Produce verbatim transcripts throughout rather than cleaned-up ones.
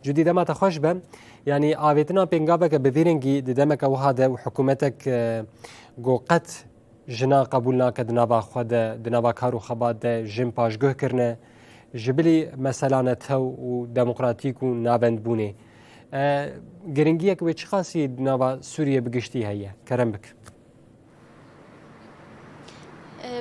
Cudî, dema te xweş be. Yanî avêtina pêngaveke bi vî rengî di demeke wiha de û hikûmetek, e, ku qet jina qebûl nake di nava xwe de, di nava kar û xebat de jin paşguh kirine, ji bilî mesela netew û demokratîk û navendbûnê. E, giringiyek wê çiqasî di nava Sûriyê bi giştî heye? Kerem bik.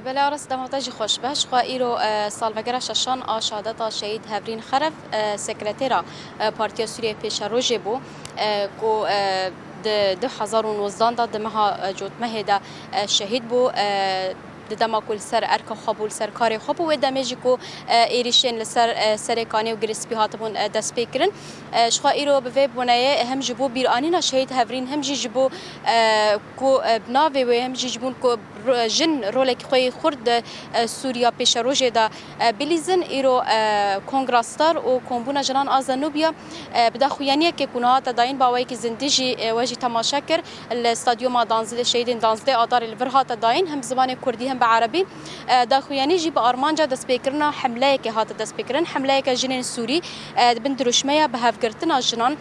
Belê Aras, dema te jî xweş be. Ji xwe îro, e, salvegera şeşan a şehadeta Şehîd Hevrîn Xeref, e, sekretera, e, Partiya Sûriyeyê Pêşerojê bû, e, ku, e, di du hezar û nozdan de di meha, e, Cotmehê de, e, şehîd bû. E, di dema ku li ser erka xwe bû, li ser karê xwe bû, wê demê jî ku, e, êrîşên li ser, e, Serê Kanê û Girê Spî hatibûn, e, destpêkirin. E, ji xwe îro bi vê boneyê hem ji bo bîranîna Şehîd Hevrîn hem jî ji bo, e, ku, e, bi navê wê hem jî ji bo ku ro-, jin rolekî xwe yê xurt di, e, Sûriya pêşerojê de, e, bilîzin, îro, e, Kongra Star û Kombûna Jinan a Zenûbiya, e, bi daxuyaniyekê ku niha hate dayîn bi awayekî zindî jî, e, we jî temaşe kir, li stadyuma danzdeh, şehîdên danzdeh Adarê li vir hate dayîn, hem bi zimanê kurdî hem bi erebî. E, daxuyanî jî bi armanca destpêkirina hemleyekê hate destpêkirin, hemleyeke jinên Sûrî, e, di bin dirûşmeya bi hevgirtina jinan,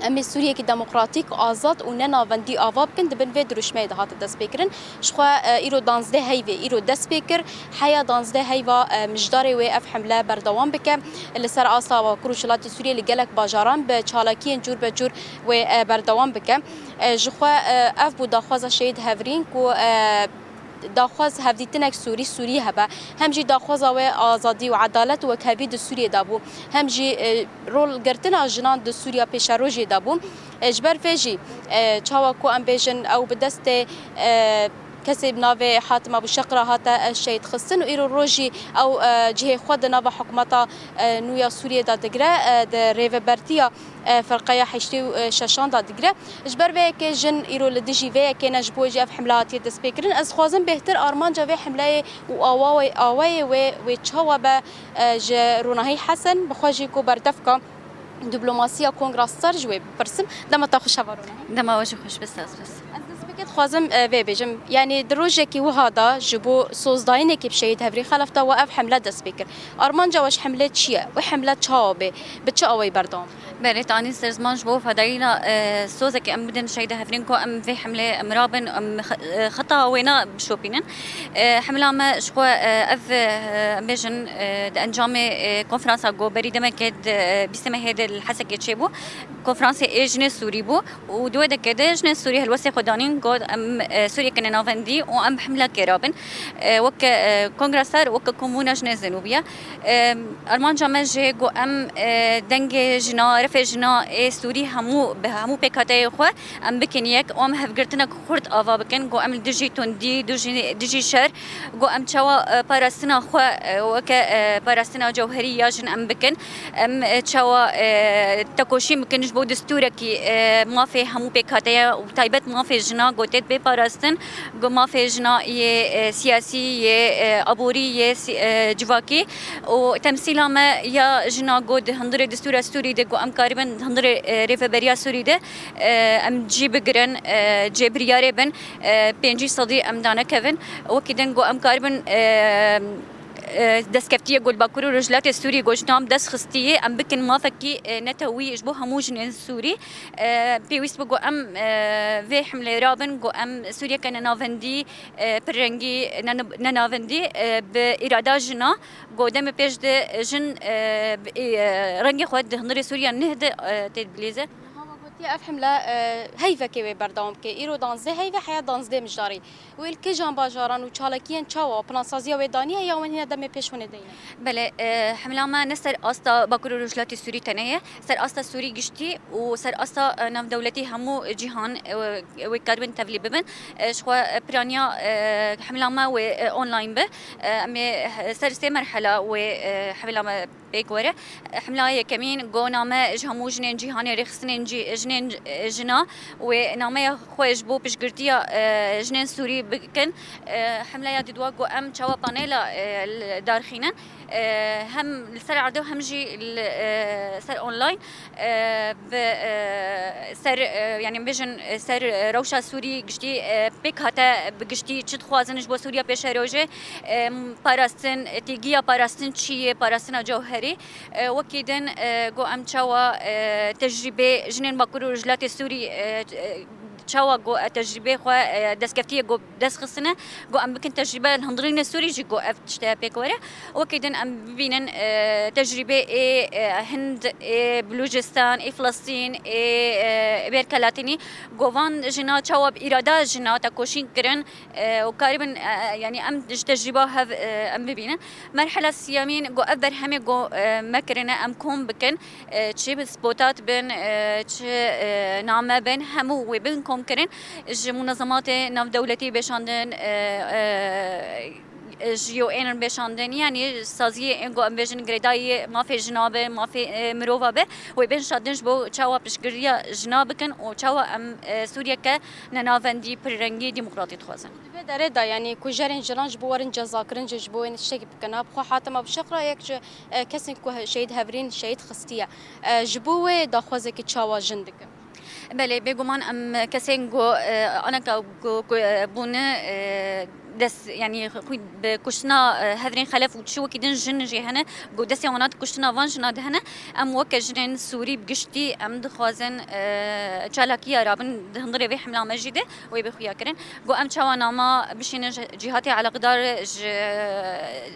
em ê Sûriyekî demokratîk, azad û ne navendî ava bikin, di bin vê dirûşmeyê de hate destpêkirin. Ji xwe, e, îro danzdeh heyvê, îro dest pê kir. Heya danzdeh heyva, e, mijdarê wê ev hemle berdewam bike. Li ser asta Bakur û Rojhilatê Sûriyê li gelek bajaran bi çalakiyên cûr be cûr wê, e, berdewam bike. E, ji xwe, e, ev bû daxwaza Şehîd Hevrîn ku, e, daxwaz hevdîtinek Sûrî, Sûrî hebe. Hem jî daxwaza wê azadî û edalet û wekhevî di Sûriyê de bû. Hem jî, e, rol girtina jinan di Sûriya pêşerojê de bû. E, ji ber vê jî, e, çawa ku em bêjin ew bi destê, e, kesê bi navê Hatim Ebû Şeqra hate, e, şehîd xistin û îro roj jî ew, e, cihê xwe di nava hikûmeta, e, nû ya Sûriyê de digire, e, di rêvebertiya, e, firqeya heştê û şeşan de digire. Ji ber vê yekê jin îro li dijî vê yekê ne, ji bo jî ev hemle hatiye destpêkirin. Ez dixwazim bêhtir armanca vê hemleyê û awayê, awayê wê, wê çawa be, e, ji Ronahî Hesen, bi xwe jî ku berdevka diplomasiya Kongra Star, ji wê bipirsim. Dema te xweş, heva Ronahî. Dema we jî xweş be, spas. Ez dest pêkê dixwazim, e, vê bêjim. Yanî di rojekî wiha de ji bo sozdayînekî bi Şehîd Hevrîn Xelef de we ev hemle dest pê kir. Armanca we ji hemlê çi ye? Wê hemle çawa bê? Bi çi awayî berdewam? Belê, tanî ser ziman ji bo fedayîna, e, sozekê em bidin Şehîd Hevrîn ku em vê hemlê mirabin, em xe-, e, xeta wêna bişopînin. E, hemla me ji xwe, e, ev, e, em bêjin, e, di encamê, e, konferansa ku berî demekê di, e, bîstê mehê de li Hesekê çêbû. Konferansê ê jinê Sûrî bû û di wê dekê de jinê Sûrî helwestê xwe danîn, got, em, e, Sûriyeke nenavendî û em bi hemlekê rabin. E, weke, e, Kongra Star, weke Kombûna Jinê Zenûbiya. E, armanca me jê got, em, e, dengê jina, refê jina ê Sûrî hemû, bi hemû pêkhateyê xwe em bikin yek û em hevgirtinek xurt ava bikin. Got, em li dijî tundî, dijî, dijî şer, got, em çawa, e, parastina xwe, e, weke, e, parastina cewherî ya jin em bikin. Em, e, çawa, e, tekoşîn bikin ji bo destûrekî, e, mafê hemû pêkhateya û taybet mafê jina ku tê bê parastin, ku mafê jina yê, e, siyasî, yê, e, aborî, yê si-, e, civakî û temsîla me ya jina ku di hundirê destûra Sûrî de ku em karibin di hundirê, e, rêveberiya Sûrî de, e, em cî bigirin, e, cê biryarê bin, e, pêncî sedî em danekevin. Wekî din ku em karibin, e, e, destkeftiyê ku li Bakur û Rojhilatê Sûrî ku ji nav dest xistiyê, em bikin mafekî, e, netewî ji bo hemû jinên Sûrî. E, pêwîst bû ku em, e, vê hemlê rabin ku em Sûriyeke nenavendî, e, pirrengî, ne-, nenavendî, e, bi îrada jina ku demê pêş de jin, e, bi, e, rengê xwe di hundirê Sûriya neh de, e, tê bilîze. Niha we gotiye ev hemle, e, heyvekê wê berdewam bike. Îro danzdeh heyve heya danzdeh mijdarî. Wê li kîjan bajaran û çalakiyên çawa plansaziya wê daniye ya wan hîna demê pêş hûnê deyne? Belê, e, hemla me ne ser asta Bakur û Rojhilatê Sûrî tenê ye, ser asta Sûrî giştî û ser asta, e, navdewletî hemû cîhan, e, wê karibin tevlî bibin. E, ji xwe, e, piraniya, e, hemla me wê, e, online be. E, em ê, e, ser sê merhela wê, e, hemla me pêk were. Hemla yekemîn, gona me ji hemû jinên cîhanê, rêxistinên cî-, jinên, e, jina wê nameya xwe ji bo piştgirtiya, e, jinên Sûrî bikin. E, hemleya didwa ku em çawa panela, e, li darxînin, e, hem li ser erdê û hem jî li, e, ser online, e, bi, e, ser, e, yanî bêjin, e, ser, e, rewşa Sûrî giştî, e, pêk hate bi giştî çi dixwazin ji bo Sûriya pêşerojê, e, parastin, têgiya parastin çi ye, parastina cewherî, E, wekî din, e, got em çawa, e, tecrîbê jinên Bakur û Rojhilatê Sûrî, e, e, çawa got, e, tecrîbê xwe, e, destkeftiyê got dest xistine, got em bikin tecrîbe li hundirînê Sûrî jî got ev tişte pêk were. Wekî din em bibînin, e, tecrîbê ê, e, Hind, ê Bilûcistan, ê Filistîn, ê, e, Bêrke Latînî, got van jina çawa bi îrada jina tekoşîn kirin, e, û karibin, e, e, yanî em ji tecrîba hev, e, em bibînin. Merhela siyemîn, got ev berhemê got, e, me kirine, em kom bikin, e, çi bi spotat bin, e, çi, e, name bin, hemû wê bin kom kirin. Ji munezematê navdewletî bêşandin, e, e, e, ji U N in bêşandin, yanî saziyê ên got em bêjin girêdayî mafê jina be, mafê, e, mirova be, wê bên şandin ji bo çawa piştgiriya jina bikin û çawa em, e, Sûriyeke nenavendî, pirrengî, demokratî dixwazin. Di vê derê de, yanî kujerên jinan ji bo werin cezakirin, ji, ji bo wê tiştekî bikin. Bi xwe hatime bi şexra yek ji, e, kesên ku he-, şehîd Hevrîn şehîd xistiye. E, ji bo wê daxwazekî çawa jin dikin? Belê, bêguman em kesên ku, e, aneka ku, ku, e, bûne, e, dest, yanî xwî bi kuştina, e, Hevrîn Xelef û çi wekî din jin jî hene, ku destê wana di kuştina van jina de hene. Em weke jinên Sûrî bi giştî em dixwazin, e, çalakiya rabin di hundirê vê hemla me jî de wê bê xuya kirin. Got em çawa nama bişînin ji cîhatê eleqedar ji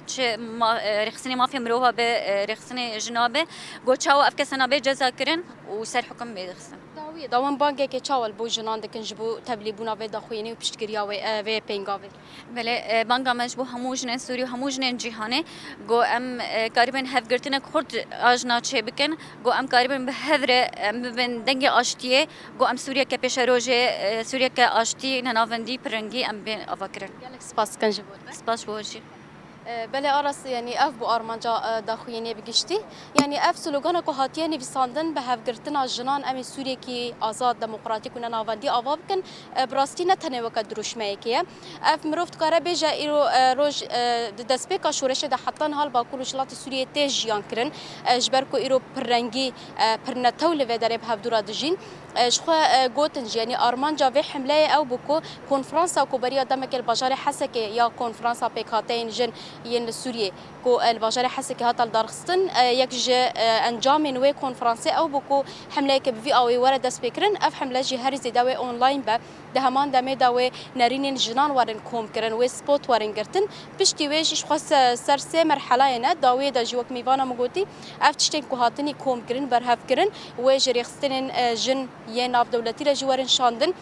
çi ma-, e, rêxistinê mafê mirova be, e, rêxistinê jina be. Got çawa ev kesana bê ceza kirin û ser hukum bê dixistin. Dawiyê da wan bangekê çawa li bo jinan dikin ji bo tevlîbûna vê daxuyînê û piştgiriya wê, e, vê pêngavê? Belê, e, banga me ji bo hemû jinên Sûrî û hemû jinên cîhanê. Got em, e, karibin hevgirtinek xurt a jina çêbikin. Got em karibin bi hev re, em bibin dengê aştiyê. Got em Sûriyeke pêşerojê, e, Sûriyeke aştî, nenavendî, pirrengî em bên avakirin. Gelek spas dikin ji bo te. Spas ji bo we jî. E, belê Aras, yanî ev bû armanca, e, daxuyînê bi giştî. Yanî ev slogana ku hatiye nivîsandin, bi hevgirtina jinan em ê Sûriyekî azad, demokratîk û nenavendî ava bikin, e, bi rastî ne tenê weke dirûşmeyekê ye. Ev mirov dikare bêje îro, e, roj, e, di destpêka şoreşê de heta niha li Bakur û Rojhilatê Sûriyê tê jiyan kirin, e, ji ber ku îro pirrengî, e, pirnetew li vê derê bi hevdû re dijîn. E, ji xwe, e, gotin jî, yanî armanca vê hemleyê ew bû ku konferansa ku beriya demekê li bajarê Hesekê ya konferansa pêkhateyên jin yên li Sûriyê ku, e, li bajarê Hesekê hate lidarxistin, e, yek ji, e, encamên wê konferansê ew bû ku hemleyeke bi vî awê were destpêkirin. Ev hemle jî herî zêde wê online be. Di heman demê de wê nerînên jinan werin komkirin, wê spot werin girtin. Piştî wê jî ji xwe se-, ser sê merhelayê ne, dawiyê de jî wek mêvana min gotî, ev tiştên ku hatinî komkirin, berhevkirin, wê ji rêxistinên, e, jin yê navdewletî re jî werin şandin.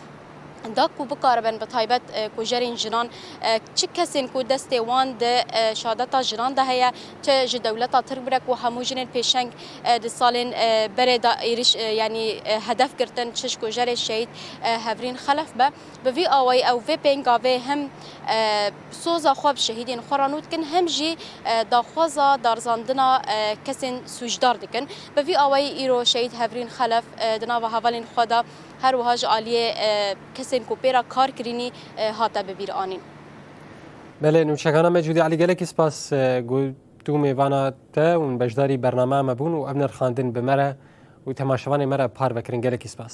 Da ku bikaribin bi taybet, e, kujerên jinan, e, çi kesên ku destê wan di, e, şadeta jinan de heye, çi ji dewleta Tirk bire ku hemû jinên pêşeng, e, di salên, e, berê de êriş, e, yanî, e, hedef girtin, çi ji kujerê şehîd, e, Hevrîn Xelef be. Bi vî awayî ew vê pêngavê hem, e, soza xwe bi şehîdên xwe re nû dikin, hem jî, e, daxwaza darizandina, e, kesên sûcdar dikin. Bi vî awayî îro şehîd Hevrîn Xelef, e, di nava hevalên xwe de her wiha ji aliyê, e, kesên ku pê re kar kirînî, e, hate bi bîr anîn. Belê, nûçegana me Cûdî Elî, gelekî spas, e, ku tu mêvana te û beşdarî bernameya me bûn û ev nirxandin bi me re û temaşevanê me re parve kirin. Gelekî spas.